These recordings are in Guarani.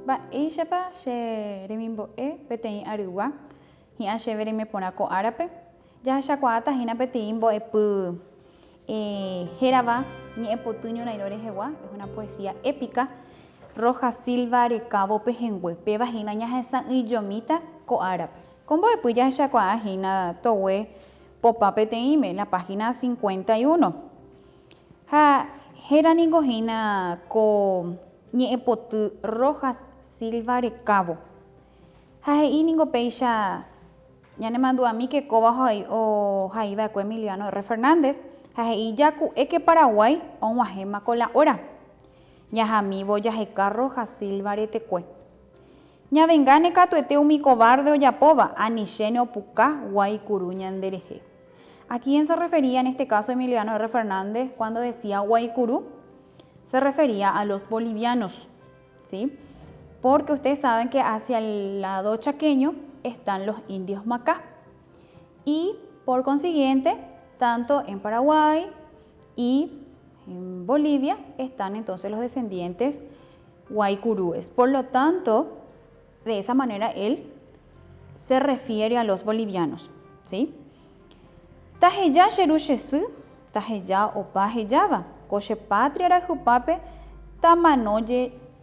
Mba'éichapa che remimbo'e peteĩ arygua hi'ã chéve reime porã ko árape? Jahechakuaáta hína peteĩ mbo'epy hérava Ñe'ẽpoty ñorairõ rehegua, es una poesía épica, Rojas Silva rekávo pehẽngue, péva hína ñahesa'ỹijomíta ko árape. Ko mbo'epy jahechakuaa hína togue popa peteĩme, la página 51. Ha héra ningo hína ko ñe'ẽpoty Rojas Silva rekávo. Ha he'i ningo péicha ñanemandu'amíke kóva ohaiva'ekue Emiliano R. Fernández ha he'i jaku'éke Paraguái og̃uahẽma ko la hora. Jahamívo jaheka Rojas Silva retekue. Ñavengáne katuete umi cobarde ojapóva, anichéne opuka guaikuru ñanderehe. ¿A quién se refería en este caso Emiliano R. Fernández cuando decía guaikuru? Se refería a los bolivianos, ¿sí? Porque ustedes saben que hacia el lado chaqueño están los indios Macá. Y por consiguiente, tanto en Paraguay y en Bolivia están entonces los descendientes guaycurúes. Por lo tanto, de esa manera él se refiere a los bolivianos, ¿sí? Taheja che ru che sy, taheja opa ahejáva, ko che patria rayhupápe tamano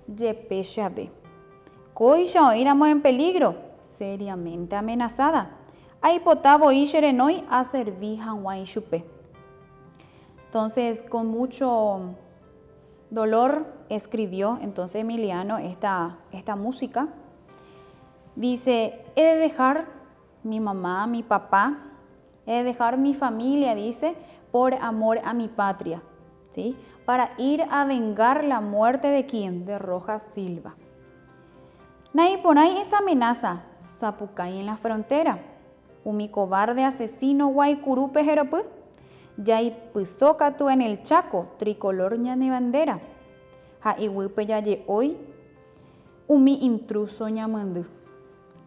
jepe che ave. Kóicha oĩramo en peligro, seriamente amenazada, aipota voi che renói aservi hag̃ua ichupe. Entonces, con mucho dolor escribió entonces Emiliano esta, esta música. Dice, he de dejar mi mamá, mi papá, he de dejar mi familia, dice, por amor a mi patria, ¿sí? Para ir a vengar la muerte de quién? De Rojas Silva. Naiporãi esa amenaza, sapukái en la frontera. Umi cobarde asesino guaikuru peheropy, jaipyso katu en el Chaco, tricolor ñane bandera. Ha iguýpe jaje'ói umi intruso ñamyendy.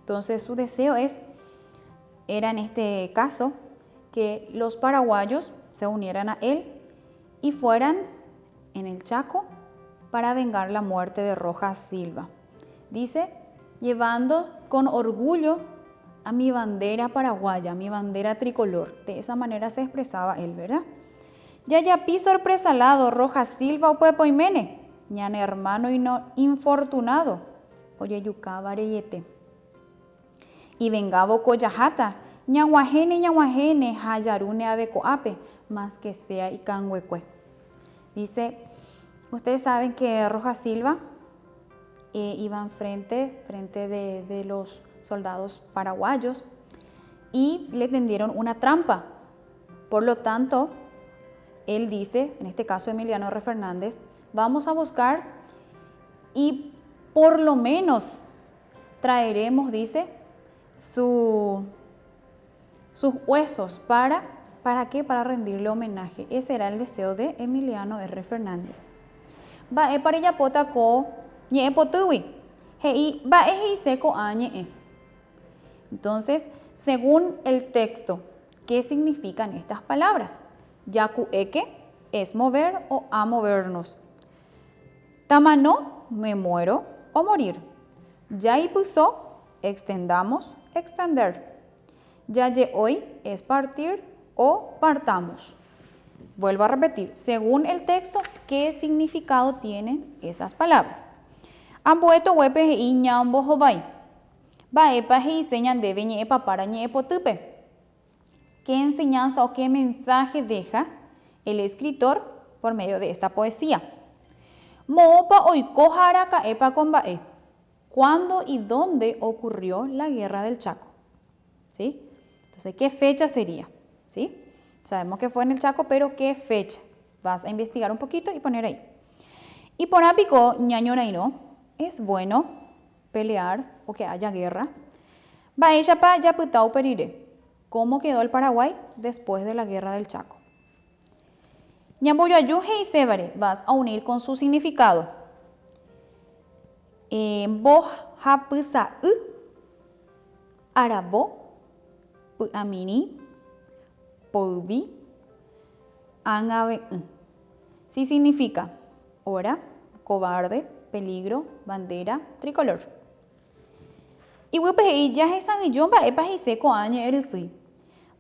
Entonces su deseo es, era en este caso, que los paraguayos se unieran a él y fueran en el Chaco para vengar la muerte de Rojas Silva. Dice, llevando con orgullo a mi bandera paraguaya, mi bandera tricolor. De esa manera se expresaba él, ¿verdad? Jajapi sorpresalado Rojas Silva upepoiméne, ñane hermano infortunado, ojejukáva reiete. Ivengávo ko jaháta, ñag̃uahẽne ñag̃uahẽne ha jarúne ave ko'ápe, más que sea ikanguekue. Dice, ustedes saben que Rojas Silva eh, iba enfrente, frente de, de los soldados paraguayos y le tendieron una trampa. Por lo tanto, él dice, en este caso Emiliano R. Fernández, vamos a buscar y por lo menos traeremos, dice, su, sus huesos para, ¿para qué? Para rendirle homenaje. Ese era el deseo de Emiliano R. Fernández. Mba'épa rejapóta ko ñe'ẽpotýgui? He'i, mba'e he'ise ko'ã ñe'ẽ? Entonces, según el texto, ¿qué significan estas palabras? Jaku'éke es mover o a movernos. Tamano, me muero o morir. Jaipyso, extendamos, extender. Jaje'ói es partir o partamos. Vuelvo a repetir, según el texto, ¿qué significado tienen esas palabras? Ambue toguépe he'i ñambohovái. Mba'épa he'ise ñandéve ñe'ẽpapára ñe'ẽpotýpe? ¿Qué enseñanza o qué mensaje deja el escritor por medio de esta poesía? Moõpa oiko ha araka'épa ko mba'e? ¿Cuándo y dónde ocurrió la Guerra del Chaco? ¿Sí? Entonces, ¿qué fecha sería? ¿Sí? Sabemos que fue en el Chaco, pero ¿qué fecha? Vas a investigar un poquito y poner ahí. Iporã piko ñañorairõ, es bueno pelear o que haya guerra. Mba'éichapa japyta upe rire? ¿Cómo quedó el Paraguay después de la Guerra del Chaco? Ñambojoaju he'isévare, vas a unir con su significado. Mbohapysa'y, aravo, py'amirĩ, poyvi, ág̃ave'ỹ. Sí significa hora, cobarde, Peligro, bandera, tricolor. Iguýpe he'i jahesa'ỹijo mba'épa he'ise ko'ã ñe'ẽrysýi.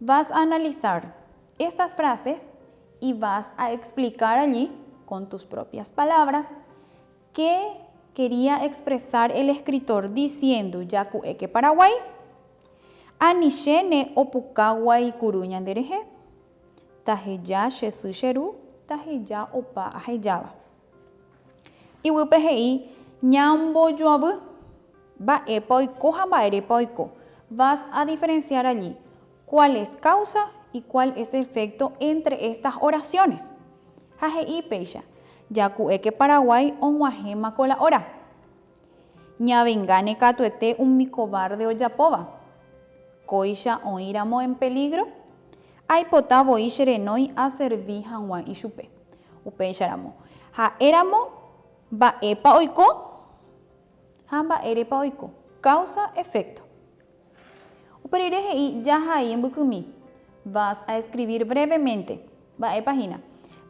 Vas a analizar estas frases y vas a explicar allí, con tus propias palabras, qué quería expresar el escritor diciendo Jaku'éke Paraguái, Anichéne opuka guaikuru ñanderehe, Taheja che sy che ru, taheja opa ahejáva. Iguýpe he'i ñambojoavy mba'épa oiko ha mba'érepa oiko. Vas a diferenciar allí cuál es causa y cuál es efecto entre estas oraciones. Ha he'i péicha, Jaku'éke Paraguái og̃uahẽma ko la hora. Ñavengáne katuete umi cobarde ojapóva. Kóicha oĩramo en peligro, aipota voi che renói aservi hag̃ua ichupe. Upéicharamo, ha'éramo mba'épa oiko ha mba'érepa oiko, causa, efecto. Upe rire he'i jahai mbykymi, Vas a escribir brevemente. Mba'épa hína?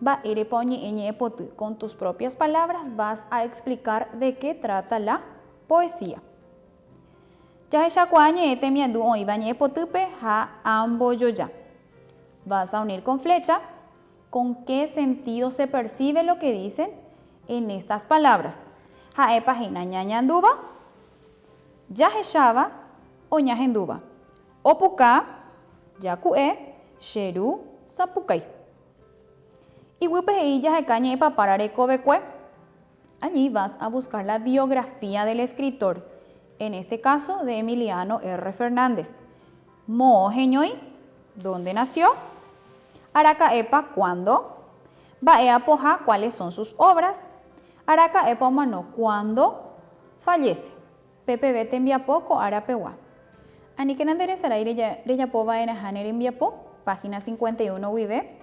Mba'érepa oñe'ẽ ñe'ẽpoty? Con tus propias palabras vas a explicar de qué trata la poesía. Jahechakuaa ñe'ẽ temiandu oĩva ñe'ẽpotýpe ha ambojoja. Vas a unir con flecha con qué sentido se percibe lo que dicen en estas palabras. Ha'épa hína ñañandúva, jahecháva o ñahendúva. Opuka, jaku'e, che ru, sapukái. Iguýpe he'i jaheka ñe'ẽpapára rekovekue. Allí vas a buscar la biografía del escritor, en este caso de Emiliano R. Fernández. Moõ heñói, dónde nació? Araka'épa, cuándo? Mba'e apoha, cuáles son sus obras? Araka'épa omano, cuándo fallece? PPV tembiapo ko ára pegua. Aníkena nderesarái rejapo va'erãha ne rembiapo, página 51 guive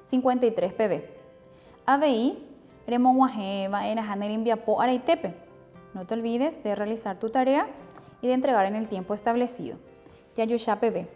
53 peve. Avei, remog̃uahẽ va'erãha ne rembiapo araitépe. No te olvides de realizar tu tarea y de entregar en el tiempo establecido. Jajoecha peve.